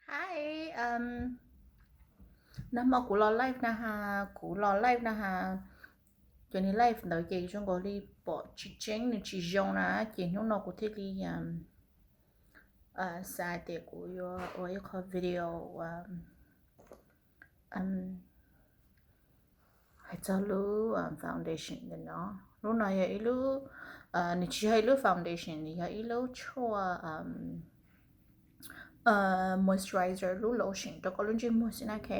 Hi, um, nag hmo kuv los live na ha, kuv los live na ha, cov niag live ntawd ces zoo nkaus li pom tsis tseeb, nws tsis zoo na, ces hnub no kuv thiaj li, um, uh, xav tias kuv yuav ua ib qho video, um, um, hais txog lub, um, foundation ntawm no. Lub no yog ib lub, uh, nws tsis yog ib lub foundation, nws yog ib lub tshuaj, um, uh, moisturizer, lub lotion rau koj lub ntsej muag xwb na, ok.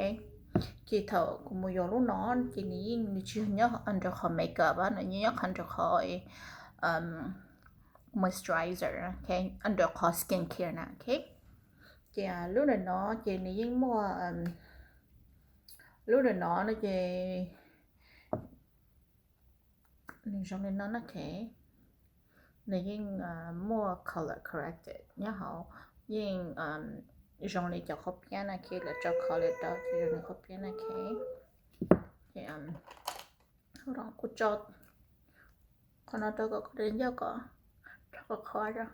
Ces thaum kuv mus yuav lub no ces nws yeej, nws tsis yog nyob under qhov makeup, nws yeej nyob under qhov, um, moisturizer, ok, under qhov skin care na, ok. Ces, uh, lub ntawm no ces nws yeej muaj, um, lub ntawm no no ces nws zoo li no na, ok. Nws yeej, uh, muaj color corrected nyob hauv, yeej, um, zoo li cov qhaub piab na, ok, lawv tso color rau ces zoo li qhaub piab na, ok. Ces, um, hold on, kuv tso qhov no rau kom koj ncauj kom rau qhov qhov rau.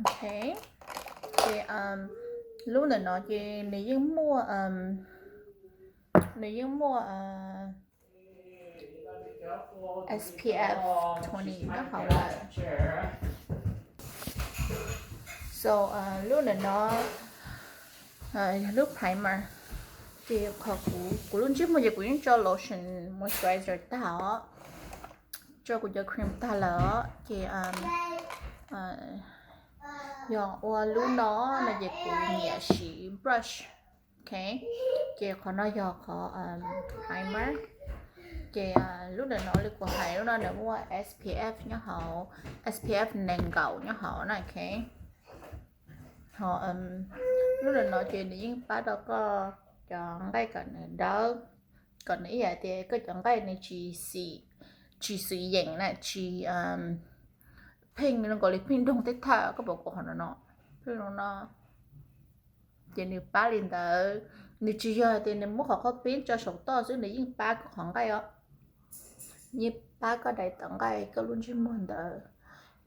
Ok, ces, um, lub ntawm no ces nws yeej muaj, um, nws yeej muaj, uh, S P F twenty nyob hauv lawm. So, uh, lub ntawm no, uh, yog lub primer. Ces qhov kuv, kuv lub ntsej muag ces kuv yeej tso lotion moisturizer tag os, tso kuv cov cream tag lawm os. Ces, um, uh, yog ua lub no no ces kuv nyiam siv brush. Ok, ces qhov no yog qhov, um, primer. Ces, uh, lub ntawm no li kuv hais lub no nws muaj S P F nyob hauv, S P F nees nkaum nyob hauv na, ok. Ho, um, lub ntawm no ces nws yeej pab rau koj cov nqaij kom nws dawb, kom nws ib yam tias koj cov nqaij nws tsis xim, tsis xwm yeem na, tsis, um, pheej zoo nkaus li pheej doog tej thawj, koj puas pom qhov no no, pheej zoo no. Ces nws pab li ntawd, nws tsis yog hais tias nws muab qhov qhaub peb tso saum toj xwb, nws yeej pab koj qhov nqaij os. Yeej pab koj daim tawv nqaij koj lub ntsej muag ntawd.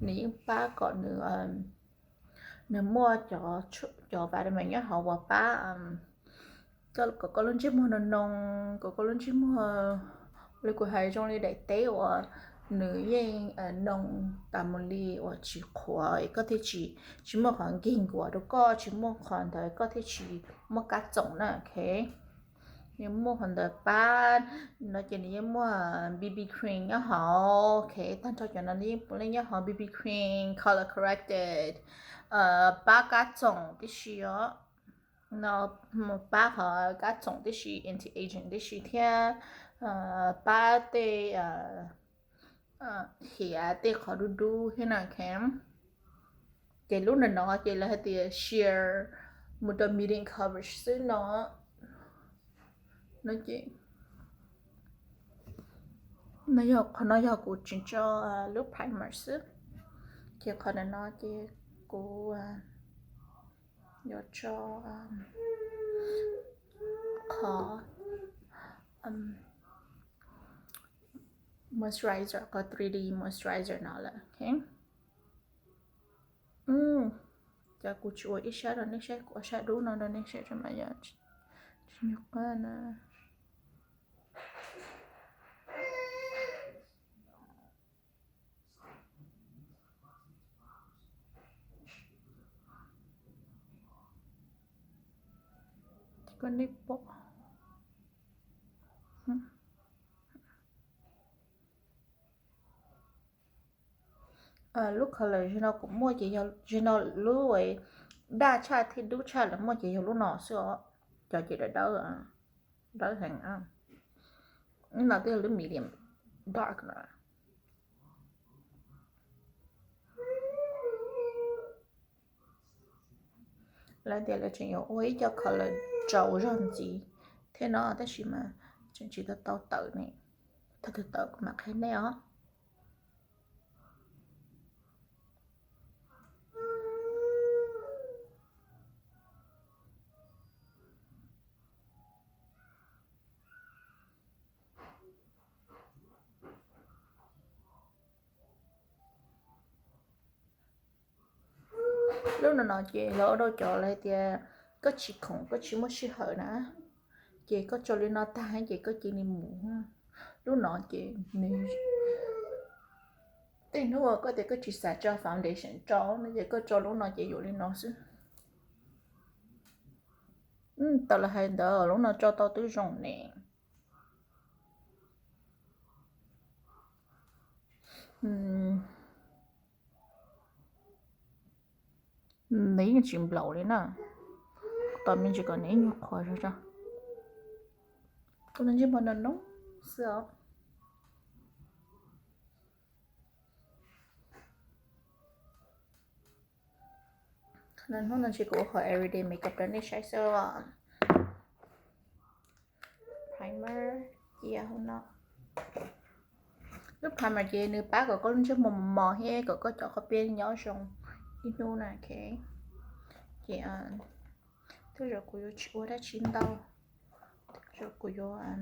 Nws yeej pab kom nws, um, nws muaj cov, cov vitamin nyob hauv uas pab, um, kom koj lub ntsej muag noo noo, kom koj lub ntsej muag, li kuv hais zoo li daim teb uas nws yeej, uh, noo tas mus li uas tsis qhuav es koj thiaj tsis, tsis muaj qhov nkig nkuav rau koj, tsis muaj qhov ntawd koj thiaj tsis muaj kab txoom na, ok. Yeej muaj qhov ntawd pab no ces nws yeej muaj B B cream nyob hauv, ok, tag nrho cov no nws yeej puav leej nyob hauv, B B cream, color corrected, uh, pab kab txoom tib si os. No mus pab qhov kab txoom tib si, anti aging tib si thiab, uh, pab tej, uh, uh, hiav tej qhov dub dub thiab na, ok. Ces lub ntawm no ces lawv hais tias sheer mus rau medium coverage xwb no. No ces, no yog, qhov no yog kuv tseem tso, uh, lub primer xwb. Ces qhov ntawm no ces kuv, uh, yuav tso, um, qhov, um, moisturizer, qhov three D moisturizer no lawm, ok. Um, ces kuv tsis ua ib sab rau nej saib, kuv ua sab dub no rau nej saib tso mas yog tsis nyuag qab na. Ces koj nej pom. Lub color zaum no kuv muaj ces yog zaum no lub daj tshaj thiab dub tshaj lawv muaj ces yog lub no xwb os. Cov ces dawb dawb, dawb heev. Lub no twb yog lub medium dark na. Lawv tias lawv tseem yuav ua ib co color tsaus zog ntxiv thiab no tab sis mas tseem tsis tau tau tawm ne. Thaum twg tawm kuv mam qhia nej os. Lub no no ces lawv ua rau cov lawv tias koj tsis khoom, koj tsis muaj sij hawm na, ces koj tso li no tag ces koj cia li mus. Lub no ces nws, tej hnub uas koj tias koj tsis xav tso foundation rau no ces koj tso lub no ces yuav li no xwb. Tau lawv hais ntawd lub no tso tau twb zoo ne. Nws yeej tsis nplaum li na. Tos me ntsis kom nws ib nyuag qhuav zog tso. Kuv ntsej muag no noob xwb os. Hnub no ntshe kuv ua qhov everyday makeup rau nej saib xwb. Primer, cia hauv no. Lub primer ces nws pab kom koj lub ntsej muag mos mos thiab kom koj cov qhov pliaj nyob zoo ib hnub na, ok. Ces tej zaum kuv yuav tsis ua dab tsi ntau, tej zaum kuv yuav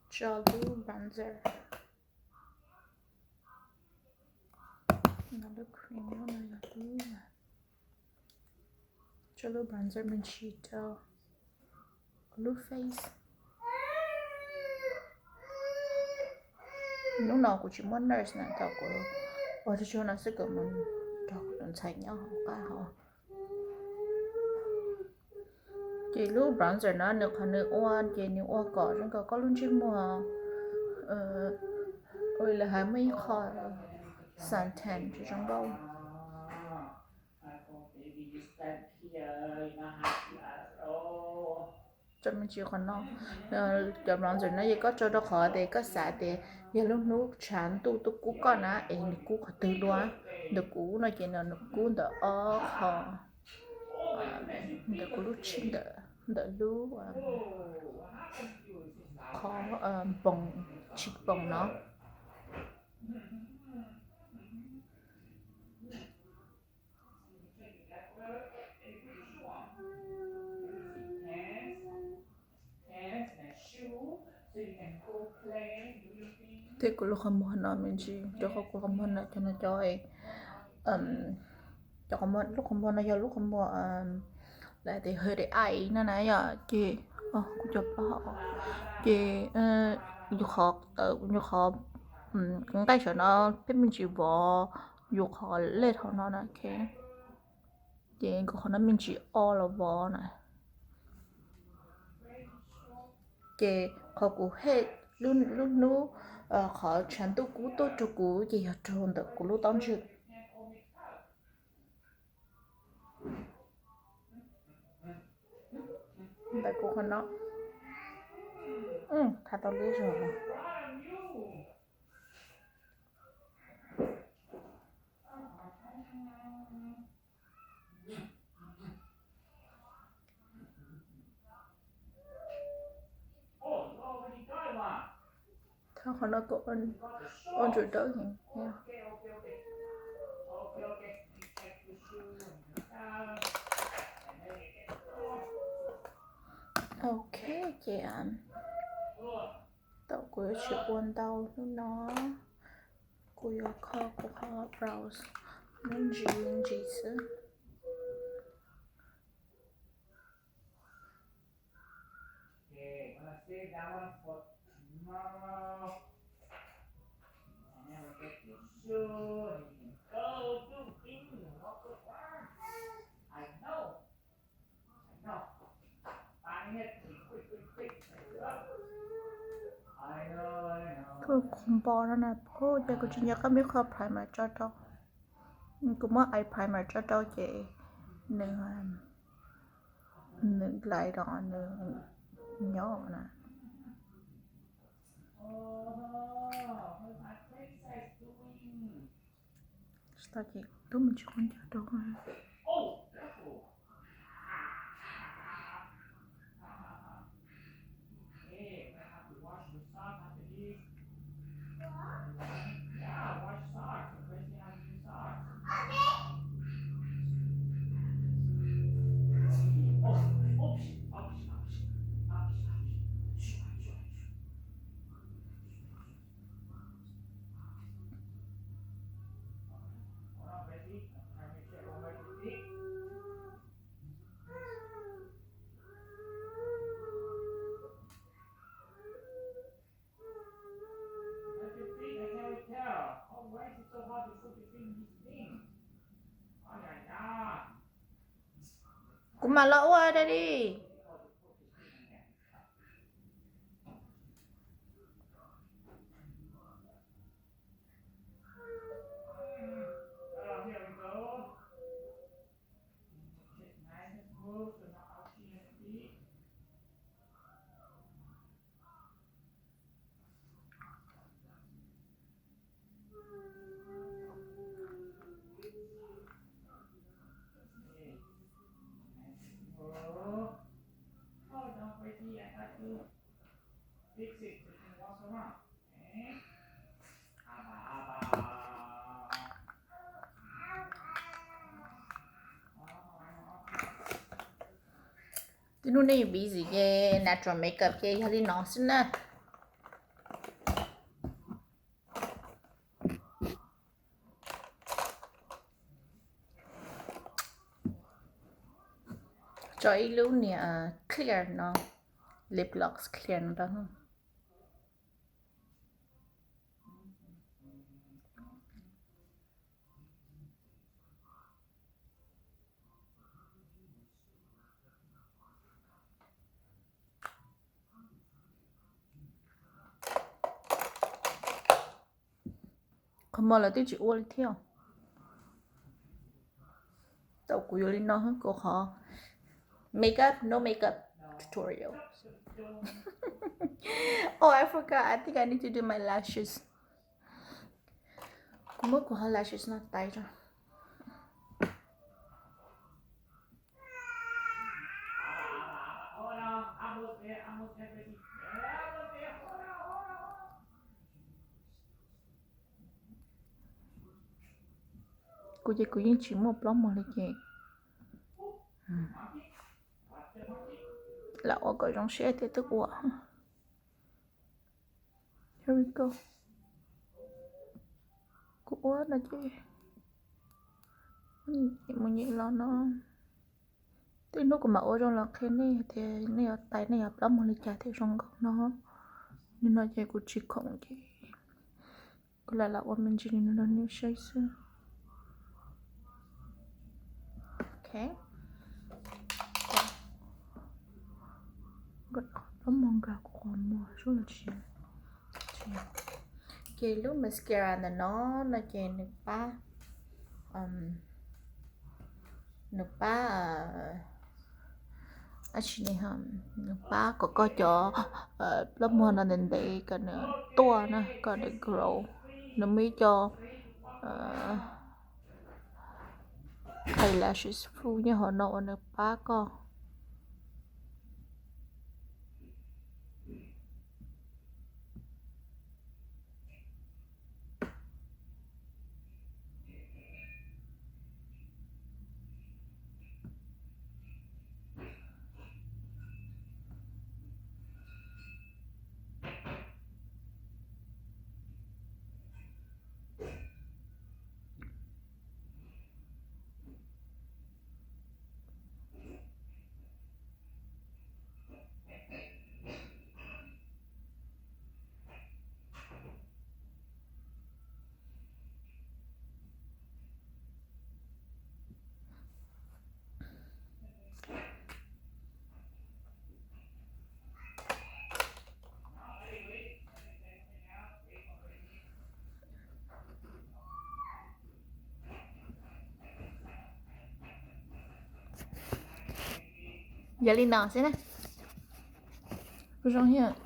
tso lub bronzer. Lub cream no yog lub, tso lub bronzer me ntsis rau lub face. Hnub no kuv tsis muaj nurse na, thaum kuv ua tsuag no xwb, kuv mus nrog kuv tus ntxhais nyob hauv qab hauv. Ces lub bronzer no nws qhov nws ua ces nws ua kom zoo nkaus koj lub ntsej muag ua li lawv hais muaj ib qho suntan tsis zoo nkauj. Tso me ntsis qhov no, cov bronzer no yog koj tso rau qhov tias koj xav tias yog lub hnub tshav ntuj tuaj kub koj na es nws kub qhov twg dua. Ntawm kuv no ces nws kub ntawm ob qho, ntawm kuv lub cheek, ntawm lub qhov npoos, cheekbone no. Thiab kuv lub qhov muag no me ntsis, rau qhov kuv qhov muag no cov no cov, cov, lub qhov muag no yog lub qhov muag lawv tias hooded eye no na yom, ces kuv cov plaub hau ces yus qhov tawm, yus qhov nqaij saum no peb me ntsis vov yus qhov lej hauv no na, ok. Ces kuv qhov no me ntsis o los vov na. Ces qhov kuv hate lub hnub qhov tshav ntuj kub tuaj rau kuv ces yog raug ntawm kuv lub taub ntswg. Ntawm kuv qhov no, thav tau lub zog. Thawj qhov no kuv ua ntsum dawb heev. Ok, ces tau kuv yuav tsis ua ntau hnub no, kuv yuav kho kuv qhov brows me ntsis me ntsis xwb. Kuv qhov npo no na, ces kuv tsis nco qab muab qhov primer tso rau. Kuv muab eye primer tso rau ces nws, nws dlai rau nws nyob na. Tsis tau ces tub me ntsis qhov ncauj rau. Mas los ua da di. Twb hnub nej busy ces natural makeup ces yog li no xwb na. Tso ib lub niag clear no, lip gloss clear no rau. Qhov muag lawv twb tsis ua li thiab. Tau kuv yuav li no kuv qhov makeup, no makeup tutorial. Oh, I forgot. I think I need to do my lashes. Kuv muab kuv qhov lashes no taiv tso. Kuv ces kuv yeej tsis muaj plaub muag li ces lam ua kom zoo siab thiab twb ua. Here we go. Kuv ua no ces mus nyem los no. Tej hnub kuv mam ua zoo los qhia nej tias nej yuav taiv nej yuav plaub muag li cas thiaj zoo nkauj no. Nim no ces kuv tsis khoom ces kuv lam lam ua me ntsis li no rau nej saib xwb. Ok. Nkag plaub muag nkag kuv qhov muag sub los tsis. Ces lub mascara ntawm no no ces nws pab, nws pab, nws pab kom koj cov plaub muag no ntev ntev kom nws tuaj na, kom nws grow. Nws muaj ib co eyelashes fu nyob hauv no uas nws pab koj. Yog li no xwb na. Kuv zoo thiab.